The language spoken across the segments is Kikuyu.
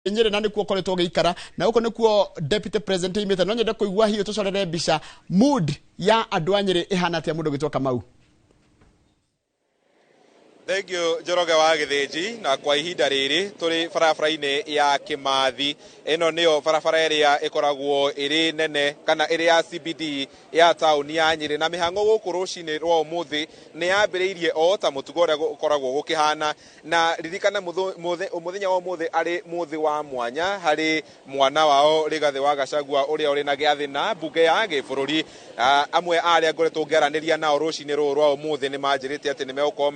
Nyĩrĩ na nĩkuo ũkoretwo ũgĩikara na gũkũ nĩkuo deputy president imĩte. No nyende kũigua hihi tũcorere mbica mood ya andũ a Nyĩrĩ ĩhana atĩa, mũndũ gwĩtwo Kamau. Thank you, Njoroge wa Gĩthĩnji. Na kwa ihinda rĩrĩ tũrĩ barabara-inĩ ya Kĩmathi. Ĩno nĩyo barabara ĩrĩa ĩkoragwo ĩrĩ nene kana ĩrĩ ya CBD ya taũni ya Nyĩrĩ, na mĩhang'o gũkũ rũcinĩ rwa ũmũthĩ nĩ yambĩrĩirie o ta mũtugo ũrĩa ũkoragwo gũkĩhana. Na ririkana mũthenya wa ũmũthĩ arĩ mũthĩ wa mwanya harĩ mwana wao Rigathĩ wa Gachagua ũrĩa ũrĩ na gĩathĩ na mbunge ya gĩbũrũri. Amwe a arĩa ngoretwo ngĩaranĩria nao rũcinĩ rũrũ rwa ũmũthĩ nĩ manjĩrĩte atĩ nĩ megũkorwo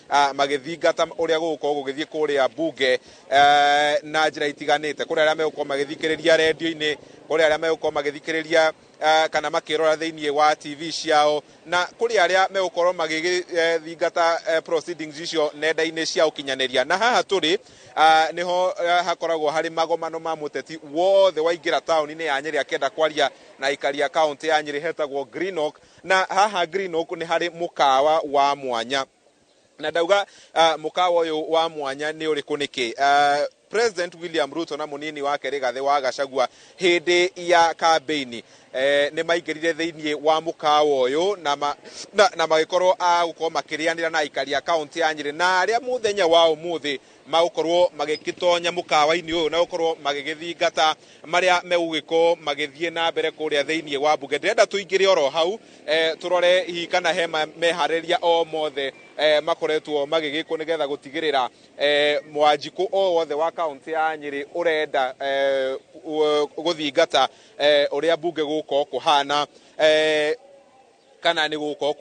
magĩthingata ũrĩa gũgũkorwo gũgĩthiĩ kũrĩa mbunge na njĩra itiganĩte. Kũrĩ arĩa megũkorwo magĩthikĩrĩria rendio-inĩ, kũrĩ arĩa megũkorwo magĩthikĩrĩria kana makĩrora thĩinĩ wa TV ciao, na kũrĩ arĩa megũkorwo magĩthingata proceedings icio nenda-inĩ cia ũkinyanĩria. Na haha tũrĩ nĩho hakoragwo harĩ magomano ma mũteti wothe waingĩra taũni-inĩ ya Nyĩrĩ akĩenda kwaria na aikari a kaũntĩ ya Nyĩrĩ, hetagwo Green Oak. Na haha Green Oak nĩ harĩ mũkawa wa mwanya, na ndauga mũkawa ũyũ wa mwanya nĩ ũrĩkũ nĩkĩ? President William Ruto na mũnini wake Rigathĩ wa Gachagua hĩndĩ ya kambeini nĩ maingĩrire thĩinĩ wa mũkawa ũyũ na magĩkorwo a gũkorwo makĩrĩanĩra na aikari a kaũntĩ ya Nyĩrĩ, na arĩa mũthenya wa ũmũthĩ magũkorwo magĩkĩtonya mũkawa-inĩ ũyũ na gũkorwo magĩgĩthingata marĩa megũgĩkorwo magĩthiĩ na mbere kũrĩa thĩinĩ wa mbunge. Ndĩrenda tũingĩre oro hau tũrore hihi kana he meharĩria o mothe makoretwo magĩgĩkwo nĩgetha gũtigĩrĩra mwanjikũ o wothe wa kaũntĩ ya Nyĩrĩ ũrenda gũthingata ũrĩa mbunge gũgũkorwo kũhana kana nĩ gũgũkorwo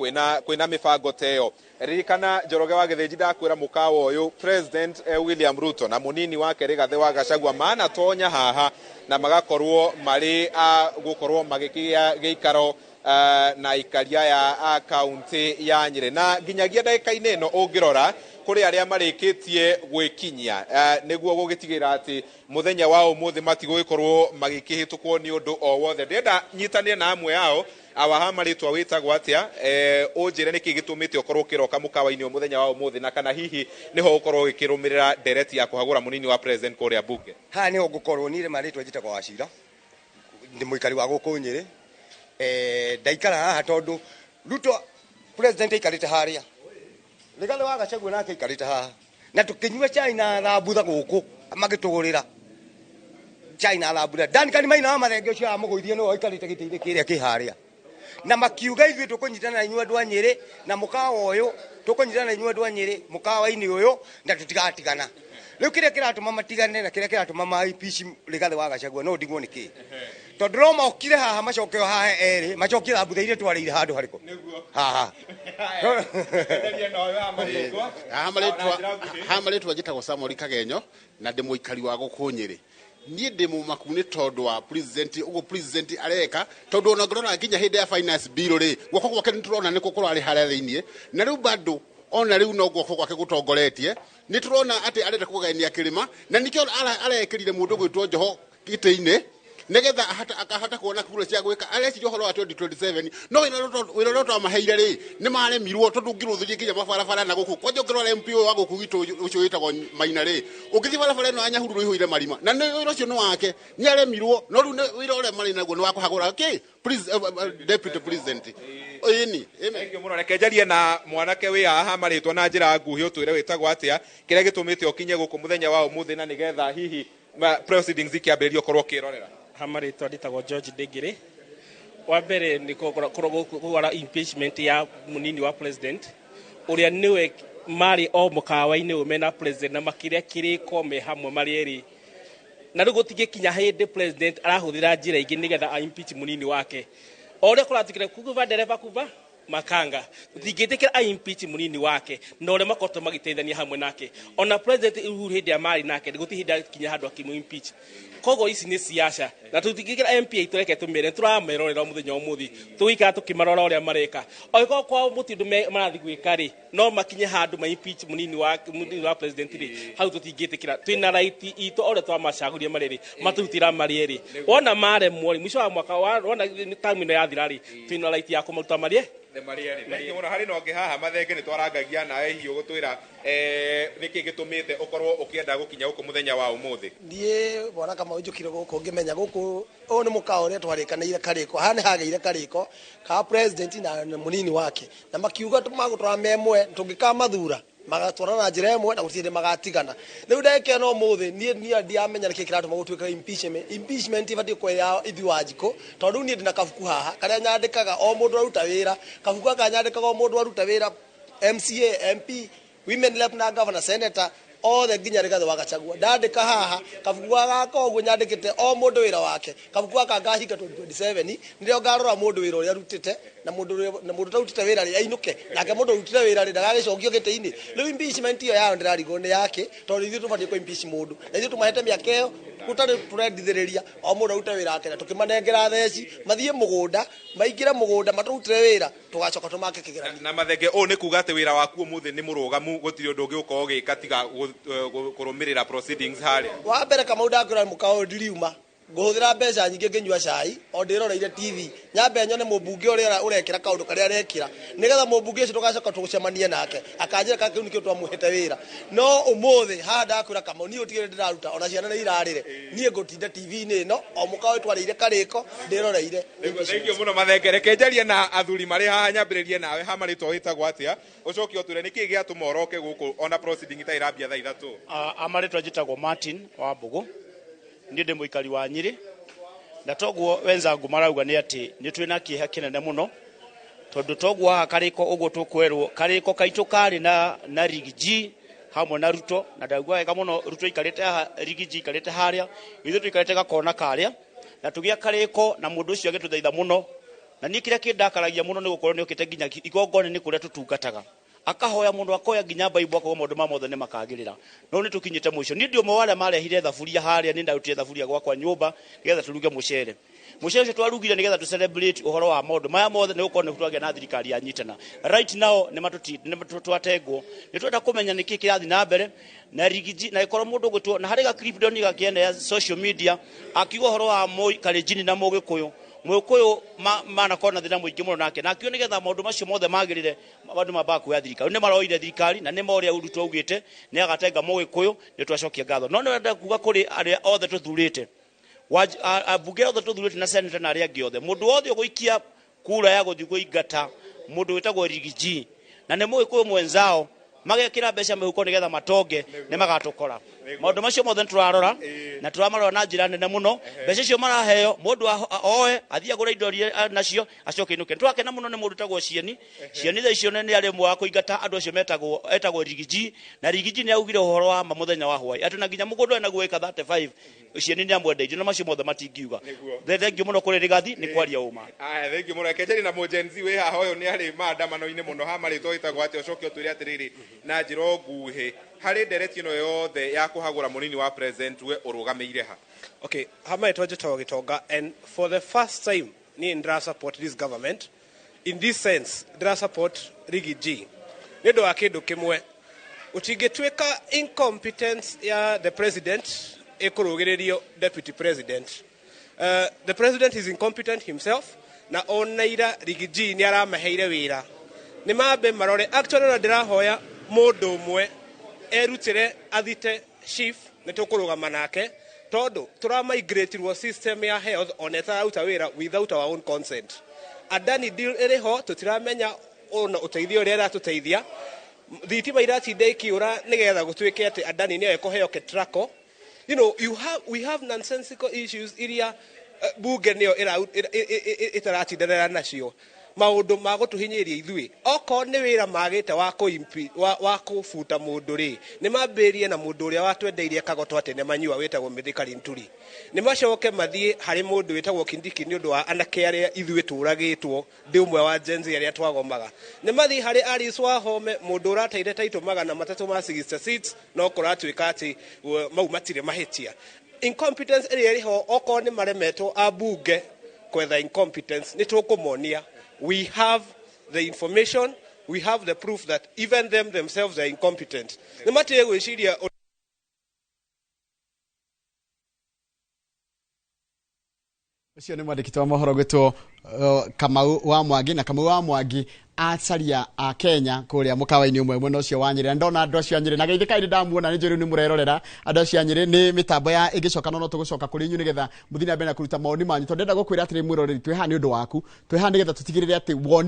kwĩna mĩbango ta ĩyo. Ririkana, Njoroge wa Gĩthĩnji, ndakwĩra mũkawa ũyũ President William Ruto na mũnini wake Rigathĩ wa Gachagua manatonya haha na magakorwo marĩ a gũkorwo magĩkĩgĩa gĩikaro na aikari aya a kaunti ya Nyĩrĩ. Na nginyagia ndagĩka-inĩ ĩno ũngĩrora kũrĩ arĩa marĩkĩtie gwĩkinyia nĩguo gũgĩtigĩrĩra atĩ mũthenya wa ũmũthĩ matigũgĩkorwo magĩkĩhĩtũkwo nĩ ũndũ o wothe. Ndĩrenda nyitanĩre na amwe ao. Awa, ha marĩtwa wĩtagwo atĩa? Ũnjĩre nĩkĩ gĩtũmĩte ũkorwo ũkĩroka mũkawa-inĩ ũyũ mũthenya wa ũmũthĩ, na kana hihi nĩho ũkorwo ũgĩkĩrũmĩrĩra ndereti ya kũhagũra mũnini wa president kũrĩa mbunge. Haha nĩho ngũkorwo niĩ. Marĩtwa njĩtagwo Wacira, ndĩ mũikari wa gũkũ Nyĩrĩ. Ndaikara haha tondũ Ruto president aikarĩte harĩa, Rigathĩ wa Gachagua nake aikarĩte haha, na tũkĩnyua chai na thambutha gũkũ, magĩtũgũrĩra chai na thambutha. Duncan Maina wa Mathenge ũcio amũgũithie nĩwe aikarĩte gĩtĩ-inĩ kĩrĩa kĩ harĩa, na makiuga ithuĩ tũkũnyitana na inyuĩ andũ a Nyĩrĩ na mũkawa ũyũ, tũkũnyitana na inyuĩ andũ a Nyĩrĩ mũkawa-inĩ ũyũ na tũtigatigana. Rĩu kĩrĩa kĩratũma matigane na kĩrĩa kĩratũma ma-impeach Rigathĩ wa Gachagua no ndigwo nĩ kĩ, tondũ no mokire haha macoke o haha erĩ macokie thambutha iria twarĩire handũ harĩkũ haha. Haha marĩtwa njĩtagwo Samuel Kagenyo na ndĩ mũikari wa gũkũ Nyĩrĩ. Niĩ ndĩ mũmaku nĩ tondũ wa president, ũguo president areka, tondũ ona ngĩrora nginya hĩndĩ ya finance bill rĩ, guoko gwake nĩ tũrona nĩkũ kũrarĩ harĩa thĩiniĩ. Na rĩu bado ona rĩu no guoko gwake gũtongoretie. Nĩ tũrona atĩ arenda kũgayania kĩrĩma, na nĩkĩo arekĩrire mũndũ gwĩtwo Njoho gĩtĩ-inĩ nĩgetha akahota kuona kura cia gwĩka. Areciria ũhoro wa 2027, no wĩra ũrĩa twamaheire rĩ, nĩ maremirwo, tondũ ũngĩrũthĩria nginya mabarabara na gũkũ kwanja, ũngĩrora MP ũyũ wa gũkũ gwitũ ũcio wĩtagwo Maina rĩ, ũngĩthiĩ barabara ĩno ya Nyahururu ĩihũire marima, na nĩ wĩra ũcio nĩ wake, nĩ aremirwo. No rĩu wĩra ũrĩa marĩ naguo nĩ wa kũhagũra kĩ please, deputy president, ĩni. Thank you mũno. Reke njarie na mwanake wĩ haha marĩtwa na njĩra nguhĩ, ũtwĩre wĩtagwo atĩa, kĩrĩa gĩtũmĩte ũkinye gũkũ mũthenya wa ũmũthĩ, na nĩgetha hihi proceedings ikĩambĩrĩria ũkorwo ũkĩrorera. Ha marĩtwa ndĩtagwo George Ndĩngĩrĩ. Wa mbere nĩ kũgora impeachment ya mũnini wa president ũrĩa nĩwe marĩ o mũkawa-inĩ ũyũ mena president na makĩrĩa kĩrĩko me hamwe marĩ erĩ, na rĩu gũtingĩkinya hĩndĩ president arahũthĩra njĩra ingĩ nĩgetha a impeach mũnini wake. O ũrĩa kũratukĩra kuva ndereba kuva makanga, tũtingĩtĩkĩra a impeach mũnini wake na ũrĩa makoretwo magĩteithania hamwe nake. Ona president Uhuru hĩndĩ ya marĩ nake, gũtirĩ hĩndĩ akinya handũ akĩmũ impeach. Koguo ici nĩ siasa na tũtingĩkĩra MP aitũ. Reke tũmere tũramerorera mũthenya wa ũmũthĩ, tũgĩikara tũkĩmarora ũrĩa mareka. Angĩkorwo kwao mũti ũndũ marathiĩ gwĩka rĩ, no makinye handũ ma impeach mũnini wa president rĩ, hau tũtingĩtĩkĩra. Twĩna right itũ o ũrĩa twamacagũria marĩ rĩ, matũrutĩra marĩ erĩ. Wona maremwo rĩ, mũico wa mwaka wona term ĩno yathira rĩ, twĩna right ya kũmaruta marĩ. Nĩ marĩ erĩ. Thengiũ mũno. Harĩ na ũngĩ haha mathenge nĩ twarangagia nawe hiũ gũtwĩra nĩkĩ gĩtũmĩte ũkorwo ũkĩenda gũkinya gũkũ mũthenya wa ũmũthĩ. Niĩ bwana Kamau njũkire gũkũ ngĩmenya gũkũ ũyũ nĩ mũkawa ũrĩa twarĩkanĩire karĩko haha nĩ hagĩire karĩko ka president na mũnini wake, na makiuga magũtwara me mwe tũngĩkamathura magatwara na njĩra ĩmwe na gũtirĩ hĩndĩ magatigana. Rĩu ndagĩka ĩno ũmũthĩ niĩ ndiamenya nĩkĩ kĩratũma gũtuĩke impeachment. Impeachment ĩbatiĩ gũkorwo ya ithuĩ Wanjikũ, tondũ rĩu niĩ ndĩna kabuku haha karĩa nyandĩkaga o mũndũ aruta wĩra. Kabuku gaka nyandĩkaga o mũndũ aruta wĩra, MCA, MP, women rep na governor, senator, othe nginya Rigathĩ wa Gachagua. Ndandĩka haha kabuku gaka ũguo nyandĩkĩte o mũndũ wĩra wake. Kabuku gaka ngahinga 2027 nĩrĩo ngarora mũndũ wĩra ũrĩa arutĩte na mũndũ ũtarutĩte wĩra rĩ ainũke, nake mũndũ ũrutĩte wĩra rĩ ndagagĩcokio gĩtĩ-inĩ. Rĩu impeachment ĩyo yao ndĩrarigwo nĩ yake, tondũ ithuĩ tũbatiĩ kũ impeach mũndũ na ithuĩ tũmahete mĩaka ĩyo gũtarĩ tũrendithĩrĩria o mũndũ arute wĩra wake, na tũkĩmanengera theci mathiĩ mũgũnda, maingĩre mũgũnda matũrutĩre wĩra, tũgacoka tũmake kĩgeranio. Na mathenge ũũ nĩ kuga atĩ wĩra waku ũmũthĩ nĩ mũrũgamu, gũtirĩ ũndũ ũngĩ ũkorwo ũgĩka tiga kũrũmĩrĩra proceedings harĩa. Wa mbere Kamau ndakwĩra mũkawa ũyũ ndiriuma, ngũhũthĩra mbeca nyingĩ ngĩnyua cai o ndĩroreire TV, nyambe nyone mũmbunge ũrĩa ũrekĩra kaũndũ karĩa arekĩra, nĩgetha mũmbunge ũcio tũgacoka tũcemanie nake akanjĩra kana kĩu nĩkĩo twamũhete wĩra. No ũmũthĩ haha ndakwĩra Kamau niĩ gũtirĩ ndĩraruta, ona ciana nĩ irarĩre, niĩ ngũtinda TV-inĩ ĩno o mũkawa ũyũ twarĩire karĩko ndĩroreire. Thengiũ mũno mathenge. Reke njarie na athuri marĩ haha, nyambĩrĩrie nawe ha marĩtwa wĩtagwo atĩa, ũcoke ũtwĩre nĩkĩ gĩatũma ũroke gũkũ ona proceeding itarĩ irambia thaa 3. Amarĩtwa njĩtagwo Martin wa Mbũgũ, niĩ ndĩ mũikari wa Nyĩrĩ, na toguo wenzangu marauga nĩ atĩ nĩ twĩna kĩeha kĩnene mũno, tondũ toguo haha karĩko ũguo tũkwerwo karĩko kaitũ karĩ na Riggy G hamwe na Ruto, na ndaigua wega mũno Ruto aikarĩte haha, Riggy G aikarĩte harĩa, ithuĩ tũikarĩte gakona karĩa, na tũgĩa karĩko na mũndũ ũcio agĩtũthaitha mũno. Na niĩ kĩrĩa kĩndakaragia mũno nĩ gũkorwo nĩ okĩte nginya igongona nĩ kũrĩa tũtungataga, akahoya mũndũ akoya nginya Bible akauga maũndũ ma mothe nĩ makagĩrĩra. No nĩ tũkinyĩte mũico. Niĩ ndi ũmwe wa arĩa marehire thaburia harĩa, nĩ ndarutire thaburia gwakwa nyũmba nĩgetha tũruge mũcere. Mũcere ũcio twarugire nĩgetha tũ celebrate ũhoro wa maũndũ maya mothe, nĩ gũkorwo nĩ twagĩa na thirikari ya nyitana. Right now nĩ twatengwo. Nĩ twenda kũmenya nĩkĩ kĩrathiĩ na mbere na Riggy G, na ĩkorwo mũndũ ũgwĩtwo na harĩ ga clip ndonire gakĩene ya social media akiuga ũhoro wa Moi Kalenjin na Mũgĩkũyũ. Mũgĩkũyũ manakorwo na thĩna mũingĩ mũno nake, na akiuga nĩgetha maũndũ macio mothe magĩrĩre andũ mambaga kuoya thirikari. Nĩ maroire thirikari na nĩ morĩa Ruto augĩte nĩ agatenga Mũgĩkũyũ, nĩ twacokia ngatho. No nĩ kuga kũrĩ arĩa othe tũthurĩte, ambunge othe tũthurĩte na senator na arĩa angĩ othe, mũndũ wothe ũgũikia kura ya gũthiĩ kũingata mũndũ wĩtagwo Riggy G na nĩ Mũgĩkũyũ mwenzao, magekĩra mbeca mĩhuko nĩgetha matonge, nĩ magatũkora. Maũndũ macio mothe nĩ tũrarora na tũramarora na njĩra nene mũno. Mbeca icio maraheo mũndũ oe athiĩ agũre indo iria nacio acoke inũke. Nĩtũrakena mũno nĩ mũndũ wĩtagwo Cieni. Cieni thaa icio nĩ arĩ ũmwe wa kũingata andũ acio etagwo Riggy G, na Riggy G nĩ augire ũhoro wa ma mũthenya wa hwaĩ atĩ na nginya mũgũnda wĩ naguo ĩka 35 Cieni nĩ amwendeirie, na macio mothe matingiuga. Thengiũ mũno kũrĩ Rigathi nĩ kwaria ũma. Aya, thengiũ mũno. Reke njarie na Gen Z wĩ haha, ũyũ nĩ arĩ maandamano-inĩ mũno ha marĩtwa wĩtagwo atĩa, ũcoke ũtwĩre atĩrĩrĩ na njĩra nguhĩ harĩ ndereti ĩno yothe ya kũhagũra mũnini wa president we ũrũgamĩire ha? Okay, ha marĩtwa njĩtagwo Gĩtonga, and for the first time niĩ ndĩra support this government. In this sense ndĩra support Riggy G nĩ ũndũ wa kĩndũ kĩmwe, gũtingĩtuĩka incompetence ya the president ĩkũrũgĩrĩrio deputy president. The president is incompetent himself, na ona ira Riggy G nĩ aramaheire wĩra nĩ mambe marore. Actually ona ndĩrahoya mũndũ ũmwe erutĩre athite chief, nĩ tũkũrũgama nake tondũ tũramigratirwo system ya health ona ĩtararuta wĩra without our own consent. Adani deal ĩrĩ ho, tũtiramenya ona ũteithio ũrĩa ĩratũteithia. Thitima iratinda ikiũra nĩgetha gũtuĩke atĩ Adani nĩyo ĩkũheo Ketraco. You know, you have, we have nonsensical issues iria bunge nĩyo ĩtaratindanĩra nacio, maũndũ ma gũtũhinyĩrĩria ithuĩ. Okorwo nĩ wĩra magĩte wa kũbuta mũndũ rĩ, nĩ mambĩrĩrie na mũndũ ũrĩa watwendeirie kagoto atĩ nĩ manyua wĩtagwo Mithika Linturi, nĩ macoke mathiĩ harĩ mũndũ wĩtagwo Kindiki nĩ ũndũ wa anake arĩa ithuĩ tũragĩtwo, ndĩ ũmwe wa Gen Z arĩa twagomaga, nĩ mathiĩ harĩ Alice Wahome, mũndũ ũrateire taitũ 300 ma 60 seats, no kũratuĩka atĩ mau matirĩ mahĩtia. Incompetence ĩrĩa ĩrĩ ho, okorwo nĩ maremetwo ambunge kwetha incompetence, nĩ tũkũmonia. We have the information, we have the proof that even them themselves are incompetent. Nĩ matige gwĩciria Ũcio nĩ mwandĩki wa mohoro gwĩtwo Kamau wa Mwangi, na Kamau wa Mwangi acaria a Kenya kũrĩa mũkawa-inĩ ũmwe mwena ũcio wa Nyĩrĩ. Na ndona andũ acio a Nyĩrĩ na geithĩka ĩrĩ ndamuona nĩ njũĩ rĩu nĩ mũrerorera andũ acio a Nyĩrĩ nĩ mĩtambo ya ĩngĩcoka, no tũgũcoka kũrĩ inyuĩ nĩgetha mũthiĩ na mbere na kũruta mawoni manyu, tondũ ndĩrenda gũkwĩra atĩrĩ, mwĩroreri, twĩ haha nĩ ũndũ waku, twĩ haha nĩgetha tũtigĩrĩre atĩ woni